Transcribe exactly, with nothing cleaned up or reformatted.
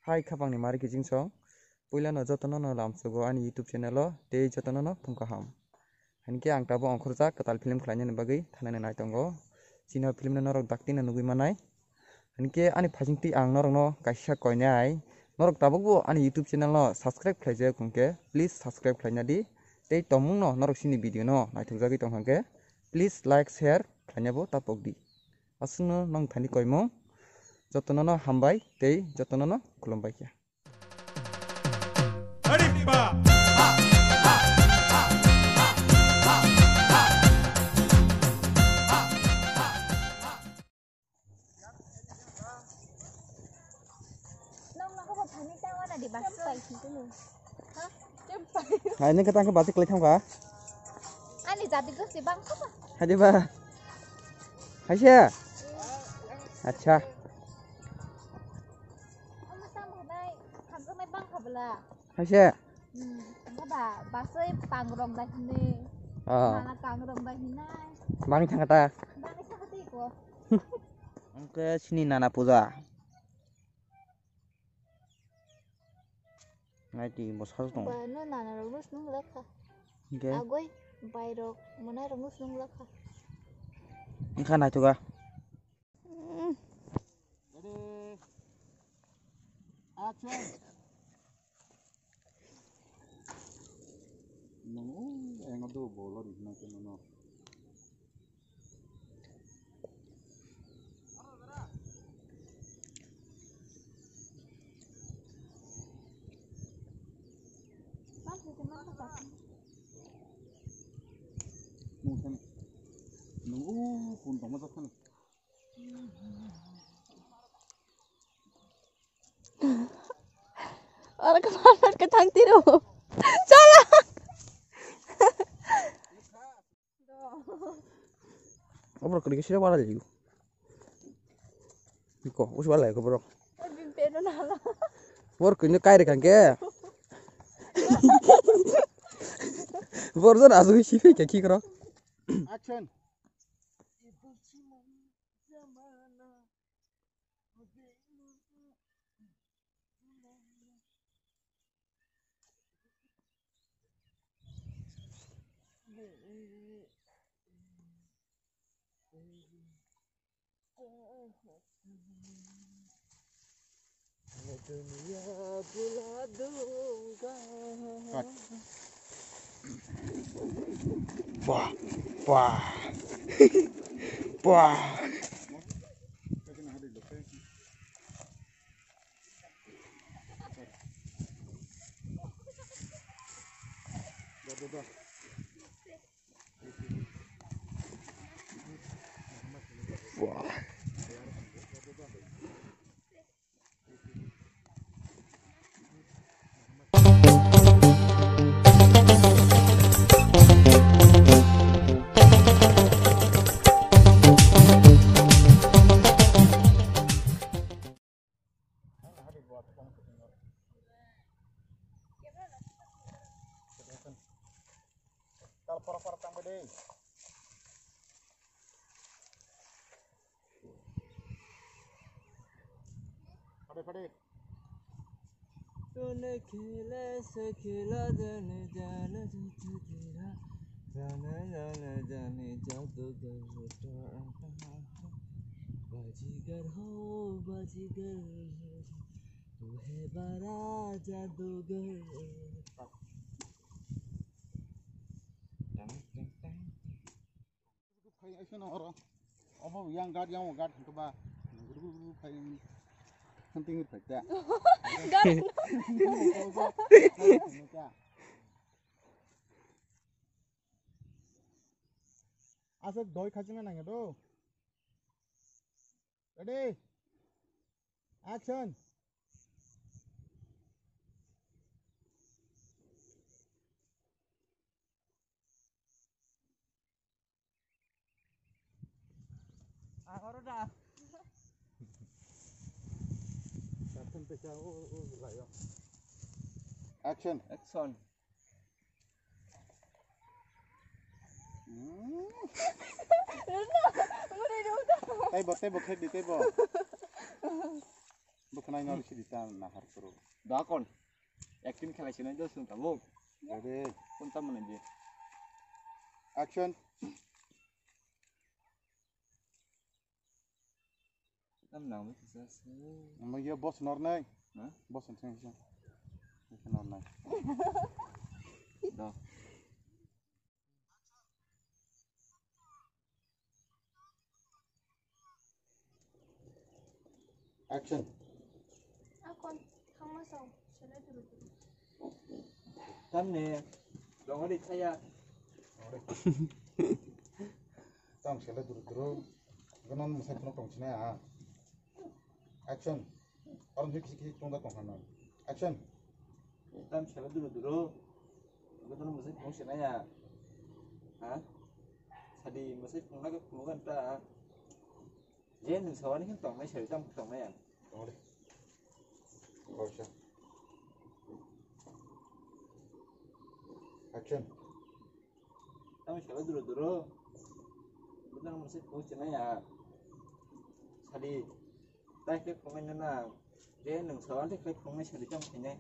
Hai khapangni mari kiching song. Puilano jotono no lamsogo ani YouTube channel o tei jotono no phung kaham. Hinkhe ang tabuk ongkhorjak kwtal film khlainani bagwi thanani nai tongo. Chini o film no norok dakti no nugwi manai. Hinkhe ani phasingtwi ang norokno kaisa koinai. Norok tabukbo ani YouTube channel no subscribe khlaijak hinkhe please subscribe khlaina di. Tei tongmungno norok chini video no naithokjagwi tongkha hinkhe please like share khlainabo tapok di. Aswkno nong thani koimung. Jotono no hambai tei jotono no khulumbai kha. Hai, nang kata angke batik lai thangka. Ani jadi gosi bang apa? Hai, di ba? Hai, siya? Acha. Ama sambo nai, hamjaknai bang kha bwla. Hai se. Hmm, tangka da, basai pangrong da hini. Ah. Mana pangrong da hinai. Bang thangka ta. Bang thangka ti ko. Angke sini nana puja. Nai ti bo sal tong. Ba no nana rok no snung lakha. Angke. Agoi bai rok monai rok no snung lakha. Angkha nai tuga. Hmm. Ready. Action. Nung, eh, ngadu bolo di, nung, nung, nung. Nung, nung, uh, pun tong ma. Ora kemana ke tang tiru? Salah. Obrok kiri sira wala liu. Iko, us wala iko, bro. Bor kini kai re kangke. Bor jon asu si fe ke ki kro. Action. Cut. Wah, wah. Wah. Wah. Tal pora pora tang bede. Pade pade. तूने खेला ऐसे खेला जाने जाने जादू तेरा जाने जाने जाने जादूगर बाजीगर हो बाजीगर तू है बड़ा जादूगर। Phai aisano oro. Obo yang guard yang guard hwnkhe ba. Guru guru guru phai. Hunting phai ta. Guard. Aswk doi khachina nangya do. Ready? Action. Action. Action. Taibo, taibo, khe di, taibo. Bwkhanai no sidi ta nahar kuru. Dakon. Acting khelai sinai do sung tabuk. Ready. Kun tam mani di. Action. Tam nang mi kisa se. Mo yo boss nornai. Ha? Boss nornai. Nornai. Do. Action. Akon, thangma song, sele duru duru. Tamne, dongori saya. Tang sele duru duru. Gonon musai kono tong sine ha. Action. Aron hik hik hik tong da tong hana. Action. Tam sele duru duru. Gonon musai kono sine ya. Ha? Sadi musai kono ke kono kan ta. Je nwng sawani khe tongnai sari tamo tongnai ang. Tongde. Kawisa. Action. Tamo sala duro duro. Bukan mesti kau cina ya. Sadi. Tai khe phungai nana. Je nwng sawani khe phungai sari tamo khainai.